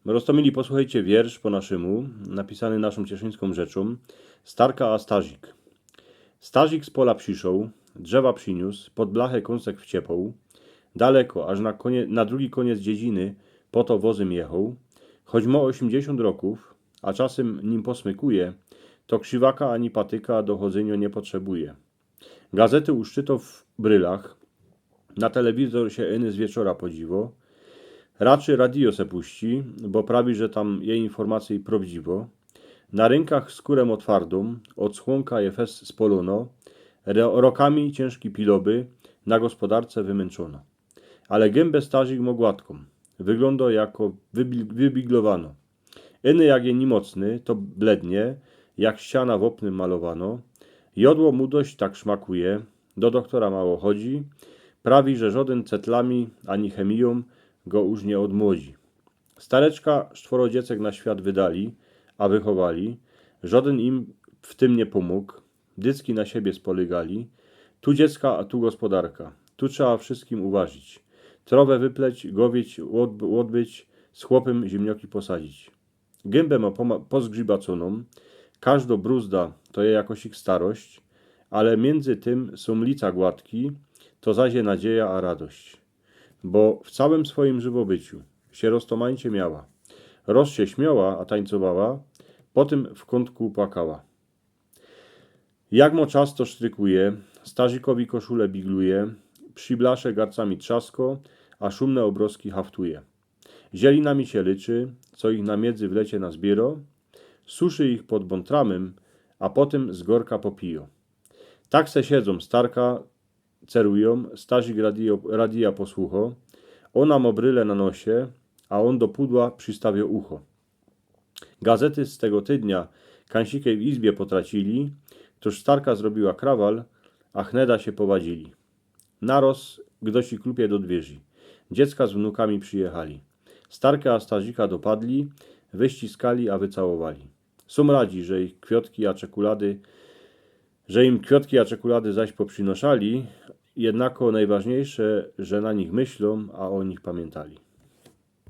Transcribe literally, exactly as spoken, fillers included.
Roztōmili, posłuchejcie wiersz po naszymu, napisany naszōm cieszyńskōm rzeczōm. Starka a Starzik. Starzik z pola przyszoł, drzewa prziniōs, pod blachę kōnsek wciepōł. Daleko, aż na, konie, na drugi kōniec dziedziny, po to wozym jechoł. Choć mo ôziymdziesiōnt rokōw, a czasym nim posmykuje, to krziwaka ani patyka do chodzynio niy potrzebuje. Gazety uszczyto w brylach, na telewizor sie iny z wieczora podziwo. Raczy radio se puści, bo prawi, że tam je informacyjōm prowdziwo. Na rynkach skōrym ôtwardōm, ôd słōnka je fest spolōno. Ro, rokami ciynżki piloby na gospodarce wymynczōno. Ale gymba Starzik mo gładkōm, wyglōndo jako wybi, wybiglowano. Iny jak je niymocny, to blednie, jak ściana w ôpnym malowano. Jodło mu dość tak szmakuje, do doktora mało chodzi. Prawi, że żodyn cetlami ani chemijōm go już niy ôdmłodzi. Stareczka sztworo dziecek na świat wydali, a wychowali. Żodyn im w tym niy pōmōg. Dycki na siebie spolygali. Tu dziecka, a tu gospodarka. Tu trzeba wszystkim uważyć. Trowę wypleć, gowieć, ôd, ôdbyć, z chłopym ziymnioki posadzić. Gymba mo poma, pozgrzibacōnōm. Kożdo bruzda to je jakoś ich starość, ale miyndzy tym sōm lica gładki, to zaś je nadzieja a radość. Bo w cołkim swojim żywobyciu sie roztōmańcie miała. Roz sie śmioła, a tańcowała, potym w kōntku płakała. Jak mo czas to sztrykuje, Starzikowi koszule bigluje, przy blasze garcami trzasko, a szōmne ôbrozki haftuje. Zielina mi sie liczy, co ich na miedzy w lecie nazbiero, suszy ich pod bōntramym, a potym z gorka popijo. Tak se siedzōm, starka cerujōm, Starzik radio, radia posłucho, ôna mo bryle na nosie, a ôn do pudła przistawio ucho. Gazety z tego tydnia kańsikej w izbie potracili, toż starka zrobiła krawal, a hneda sie powadzili. Naroz gdosi klupie do dwiyrzi. Dziecka z wnukami przijechali. Starka a Starzika dopadli, wyściskali a wycałowali. Sōm radzi, że ich kwiotki a czekulady, że im kwiotki a czekulady zaś poprzinoszali, jednako nojważniyjsze, że na nich myślōm, a ô nich pamiyntali.